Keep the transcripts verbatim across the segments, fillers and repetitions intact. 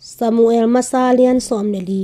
Samuel masa lian sawm le li.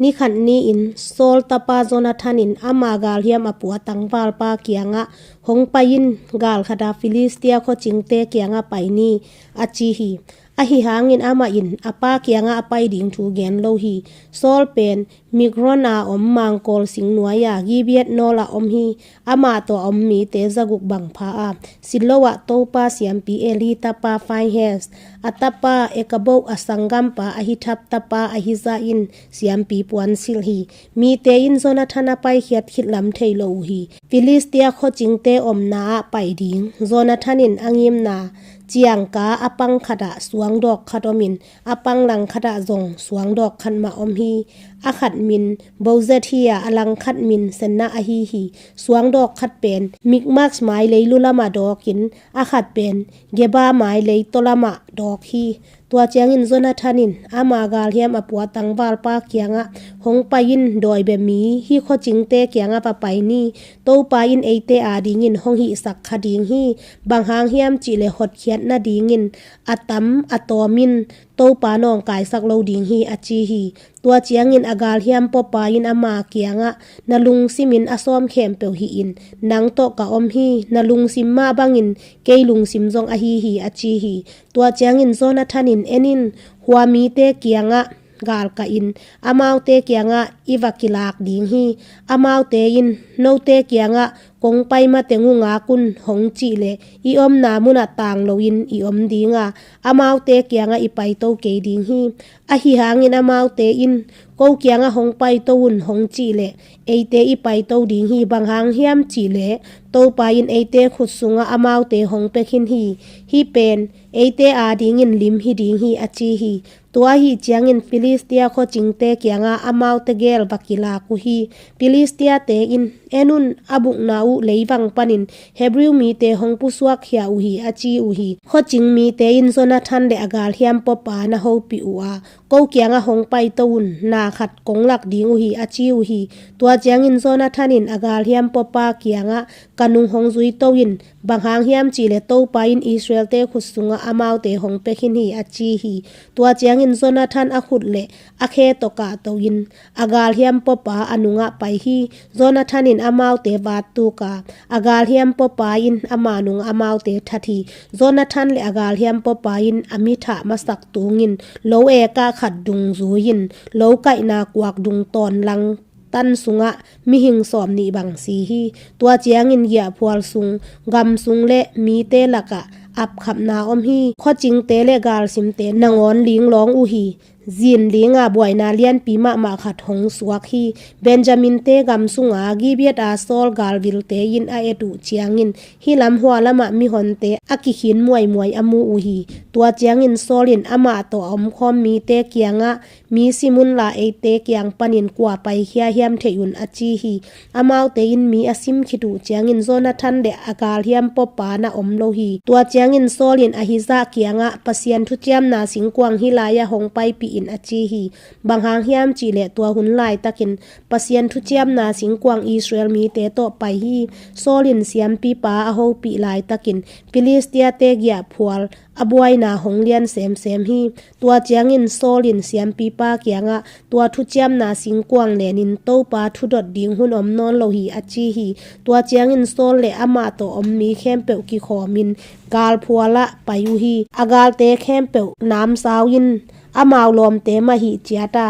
Ni khat ni-in Saul tapa Jonathan in ama galhiam a pua tangvalpa kiangah, "Hong pai in, gal khat a Filistia khuacingte kiangah pai ni," a ci hi. Ahi hangin amah in a pa kiangah a pai ding thu gen lo hi. Saul pen Migron a om mangkawl sing nuai-a Gibeah nawl ah om hi. Amah tawh a om mite zaguk bang pha a, Silo ah Topa siampi Eli tapa Phinehas, a tapa Ikaboth a sanggampa Ahitub tapa Ahijah in siampi puansilh hi. Mite in Jonathan a paikhiat khit lam thei lo uh hi. Filistia khuacingte omna ah pai ding Jonathan in a ngimna ciangka a pang khatah suangdawk khat omin, a pang lang khatah zong suangdawk khat mah om hi. A khat min Bozez hi a, a lang khat min Senah ahi hi. Suangdawk khat pen Mikmas mailei lu lamah dawkin, a khat pen Geba mailei taw lamah dawk hi. Tua ciangin Jonathan in ama galhiam a pua tangvalpa kiangah, "Hong pai in, dawi bia mi, hih khuacingte kiangah va pai ni. Topa in eite adingin hong hihsak kha ding hi. Bang hang hiam cihleh hotkhiat nadingin a tam a tawm in Topa nawngkaisak lo ding hi," a ci hi. Tua ciangin a galhiam puapa in ama kiangah, "Na lungsim in a sawm khempeuh hih in, nang tawh ka om hi. Na lungsim mah bangin kei lungsim zong ahi hi," a ci hi. Tua ciangin Jonathan in, "En in, hua mite kiangah galkah in, amaute kiangah i va kilak ding hi. Amaute in note kiangah, 'Kong pai mateng uh ngak un,' hong cihleh, i omna munah tang loin i om ding a, amaute kiangah i paito kei ding hi. Ahi hangin amaute in, 'Ko kiangah hong paito un,' hong cihleh, eite i paito ding hi. Bang hang hiam cihleh Topa in eite khut sungah amaute hong pia khin hi. Hih pen eite adingin lim hi ding hi," a ci hi. Tua ahih ciangin Filistia khuacingte kiangah amaute gel va kilak uh hi. Filistiate in, "En un, a bukna uh leivang panin Hebrew mite hong pusuak khia uh hi," a ci uh hi. Khuacing mite in Jonathan le a galhiam puapa na hopih uh a, "Ko kiangah hong paito un, na khat kong lak ding uh hi," a ci uh hi. Tua ciangin Jonathan in a galhiam puapa kiangah, "Ka nung hong zuito in, bang hang hiam cihleh Topa in Israelte khut sungah amaute hong pia khin hi," a ci hi. Tua ciangin Jonathan a khut le a khe tawh kahto in a galhiam puapa a nungah pai hi. Jonathan in amaute vattuk a, a galhiam puapa in ama nung amaute that hi. Jonathan le a galhiam puapa in a mi thah masak tungin lo ekah khat dungzui-in lo kaihna kuak dung tawn lang tan sungah mihing sawm nih bang si hi. Tua ciangin giahphual sung, gam sung le mite lakah apkhapna om hi. Khuacingte le galsimte nangawn linglawng uh hi. Zin linga buaina lianpi mahmah khat hong suak hi. Benjaminte gam sunga Gibeah a Saul galvilte in a et uh ciangin, hih lam hua lamah mihonte a kikhin muaimuai a mu uh hi. Tua ciangin Saul in amah tawh a omkhawm mite kiangah, "Mi sim unla, eite kiang panin kua paikhia hiam thei un," a ci hi. Amaute in mi a sim khit uh ciangin Jonathan le a galhiam puapa na om lo hi. Tua ciangin Saul in Ahijah kiangah, "Pasian thuciamna singkuang hih lai-ah hong paipih in," a ci hi. Bang hang hiam cihleh tua hun laitakin Pasian thuciamna singkuang Israel mite tawh pai hi. Saul in siampipa a hopih laitakin Filistiate giahphual a buaina hong lian semsem hi. Tua ciangin Saul in siampipa kiangah, "Tua thuciamna singkuang lenin Topa thudot ding hun om nawn lo hi," a ci hi. Tua ciangin Saul le amah tawh om mi khempeuh kikhawmin galphualah pai uh hi. A galte khempeuh namsau in amau lawmte mah hih ciat a,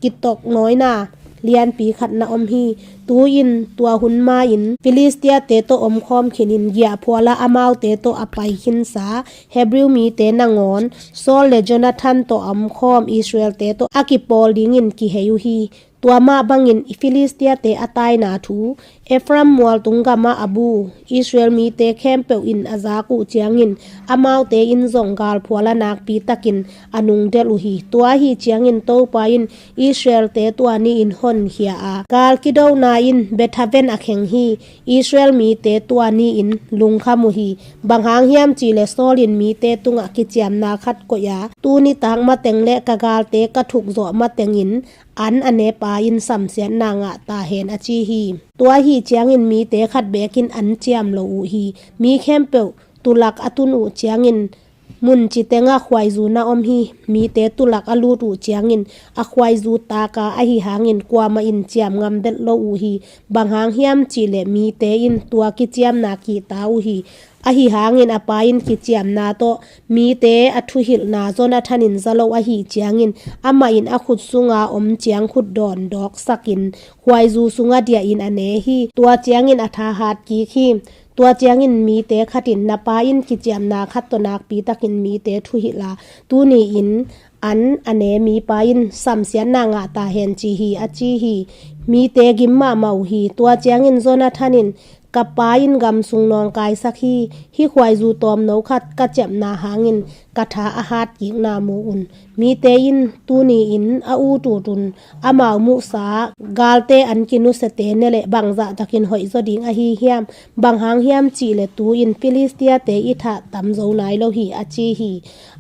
kitok nawina lianpi khat na om hi. Tu-in tua hun ma-in Filistiate tawh omkhawm khinin giahphualah amaute tawh a pai khinsa Hebrew mite nangawn Saul le Jonathan tawh a omkhawm Israelte tawh a kipawl dingin kihei uh hi. Tua mah bangin Filistiate a taina thu, Ephraim mualtung gamah a bu Israel mite khempeuh in a zak uh ciangin, amaute in zong galphual a nakpi takin a nungdelh uh hi. Tua ahi ciangin Topa in Israelte tua ni-in honkhia a, gal kidona in Bethaven a kheng hi. Israel mite tua ni-in lungkham uh hi. Bang hang hiam cihleh Saul in mite tungah kiciamna khat koih a, "Tu nitak mateng le ka galte ka thukzawh matengin an a nep a, in samsiatna ngah ta hen," a ci hi. Tua ahi ciangin mite khat beek in an ciam lo uh hi. Mi khempeuh tulak a tun uh ciangin Mun citengah khuaizu na om hi. Mite tulak a lut uh ciangin a khuaizu taka ahi hangin kuamah in ciam ngam delh lo uh hi. Bang hang hiam cihleh mite in tua kiciamna kihta uh hi. Ahi hangin a pa in kiciamna tawh mite a thuhilhna Jonathan in za lo ahi ciangin amah in a khut sunga om ciang khut dawn dawksakin khuaizu sungah diah in a ne hi. Tua ciangin a thahat kik hi. Tua ciangin mite khat in na pa in kiciamna khat tawh nakpi takin mite thuhilh a, tuni in an a ne mipa in samsiatna ngah ta hen ci hi a ci hi. Mite gim mahmah uh hi. Tua ciangin Jonathan in ka pa in gam sung nawngkaisak hi. Hih khuaizu tawmno khat ka ciapna hangin ka tha a hat kikna mu un. Mite in tuni in a ut ut un. Amau muhsa galte an kinusiate ne leh bangzah takin hoih zaw ding ahi hiam? Bang hang hiam cihleh tu in Filistiate i thah tam zo nai lo hi a ci hi.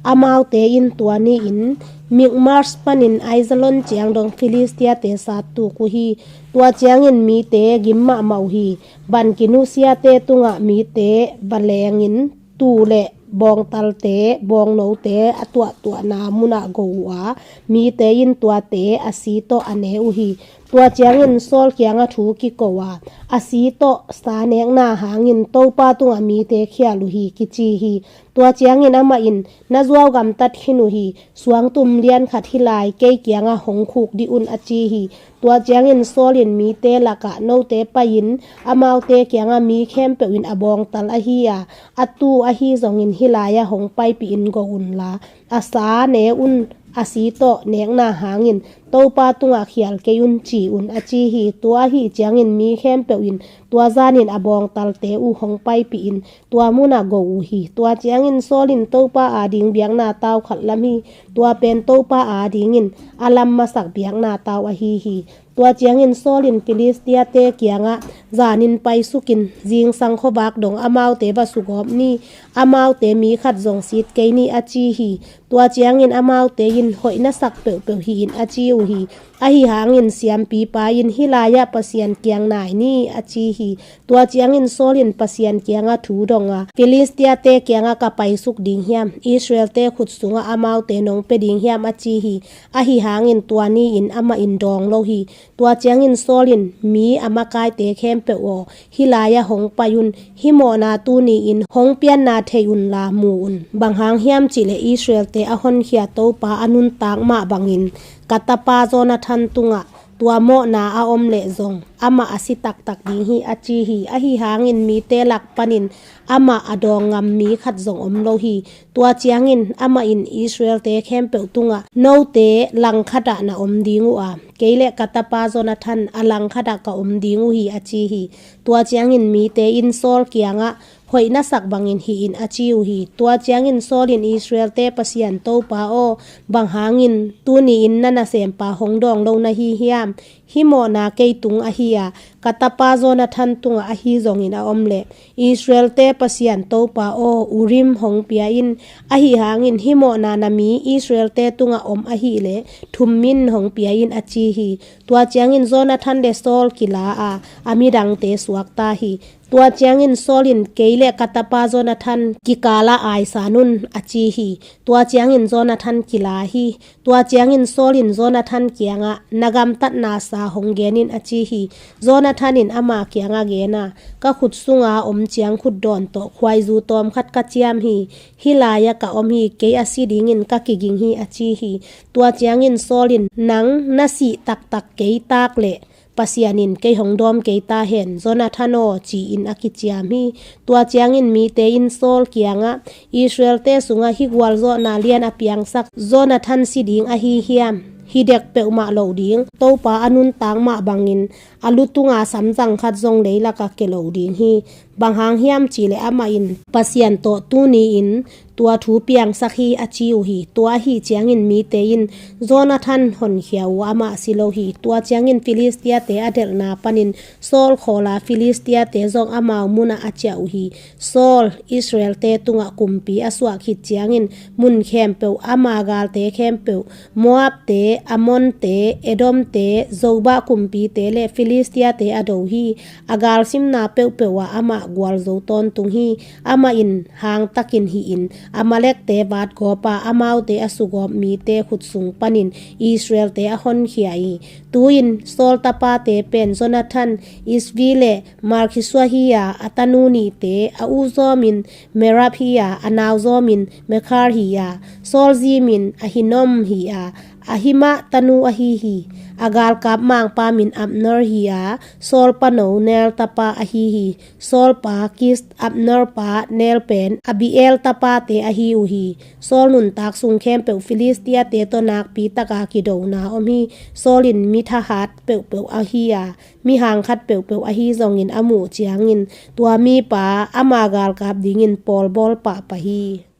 Amaute in tua ni-in Mikmas panin Aijalon ciang dong Filistiate sat tuk uh hi. Tua ciangin mite gim mahmah uh hi. Ban kinusiate tungah mite va lengin tuu le bawngtalte, bawngnote a tuahtuahna munah go uh a, mite in tuate a si tawh a ne uh hi. Tua ciangin Saul kiangah thu kiko a, a si tawh sa nekna hangin Topa tungah mite khial uh hi kici hi. Tua ciangin amah in na zuau gamtat khin uh hi. Suangtum lian khat hi lai, kei kiangah hong khuk dih un a ci hi. Tua ciangin Saul in mite lakah note pai-in amaute kiangah mi khempeuh in a bawngtal ahi a, a tuu ahi zongin hih lai-ah hong paipih in go unla, a sa ne un, a si tawh nekna hangin Topa tungah khial kei un ci un a ci hi. Tua ahi ciangin mi khempeuh in tua zanin a bawngtalte uh hong paipih in tua munah go uh hi. Tua ciangin Saul in Topa ading biakna tau khat lam hi. Tua pen Topa adingin a lam masak biakna tau ahi hi. Tua ciangin Saul in Filistiate kiangah, zanin paisukin zingsang khuavak dong amaute va sugawp ni. Amaute mi khat zong sit kei ni a ci hi. Tua ciangin amaute in, hoih na sak peuhpeuh hi in a ci uh hi. Ahi hangin siampipa in, hih lai-ah Pasian kiang nai ni a ci hi. Tua ciangin Saul in Pasian kiangah thu dong a, Filistiate kiangah ka paisuk ding hiam? Israelte khut sungah amaute nong pia ding hiam a ci hi. Ahi hangin tua ni-in amah in dawng lo hi. Tua ciangin Saul in, mi a makaite khempeuh aw, hih lai-ah hong pai un. Hih mawhna tuni-in hong pianna thei unla mu un. Bang hang hiam cihleh Israelte a honkhia Topa a nuntak mah bangin ka tapa Jonathan tungah tua mawhna a om leh zong amah a si taktak ding hi a ci hi. Ahi hangin mite lak panin amah a dawng ngam mi khat zong om lo hi. Tua ciangin amah in Israelte khempeuh tungah, note langkhatah na om ding uh a, kei le ka tapa Jonathan a langkhatah ka om ding uh hi a ci hi. Tua ciangin mite in Saul kiangah, hoih na sak bangin hih in a ci uh hi. Tua ciangin Saul in, Israelte Pasian Topa aw, bang hangin tuni-in na nasempa hong dawng lo na hi hiam? Hih mawhna kei tung ahi a, ka tapa Jonathan tungah ahi zongin a om leh, Israelte Pasian Topa aw, Urim hong pia in. Ahi hangin hih mawhna na mi Israelte tungah om ahih leh, thum min hong pia in a ci hi. Tua ciangin Jonathan le Saul kila a, a midangte suakta hi. Tua ciangin Saul in, kei le ka tapa Jonathan kikalah aisan un a ci hi. Tua ciangin Jonathan kila hi. Tua ciangin Saul in Jonathan kiangah, na gamtatna sa hong gen in a ci hi. Jonathan in ama kiangah gen a, ka khut sunga om ciang khut dawn tawh khuaizu tawm khat ka ciam hi. Hih lai-ah ka om hi, kei a si dingin ka kiging hi a ci hi. Tua ciangin Saul in, nang na sih taktak kei tak leh Pasian in kei hong dawm kei ta hen, Jonathan aw, ci-in a kiciam hi. Tua ciangin mite in Saul kiangah, Israelte sungah hih gualzawhna lian a piangsak Jonathan si ding ahi hiam? Hi dek peuhmah lo ding, Topa a nuntak mah bangin a lu tunga samzang khat zong leilakah ke lo ding hi. Bang hang hiam cihleh amah in Pasian tawh tuni-in tua thu piangsak hi a ci uh hi. Tua ahi ciangin mite in Jonathan honkhia uh amah si lo hi. Tua ciangin Filistiate a delhna panin Saul khawla Filistiate zong amau munah a ciah uh hi. Saul Israelte tungah kumpi a suah khit ciangin mun khempeuh, ama galte khempeuh, Moabte, Amonte, Edomte, Zobah kumpite le Filistiate a do hi. A galsimna peuhpeuh ah amah gualzo tawntung hi. Amah in hangtakin hih in Amalekte vatgawpa amaute a sugawp mite khut sung panin Israelte a honkhia hi. Tu-in Saul tapate pen Jonathan, Isvi le Malkhisua hi-a, a tanu nihte, a u zawmin Merab hi-a, a nau zawmin Mekhar hi-a, Saul zi min Ahinoam hi-a, Ahimah tanu ahi hi. A galkap mangpa min Abner hi-a, Saul pano Ner tapa ahi hi. Saul pa Kis, Abner pa Ner pen Abiel tapate ahi uh hi. Saul nuntak sung khempeuh Filistiate tawh nakpi taka kidona om hi. Saul in mi thahat peuhpeuh ahi a, mi hangkhat peuhpeuh ahi zongin a muh ciangin tua mipa ama galkap dingin pawlbawl pahpah hi.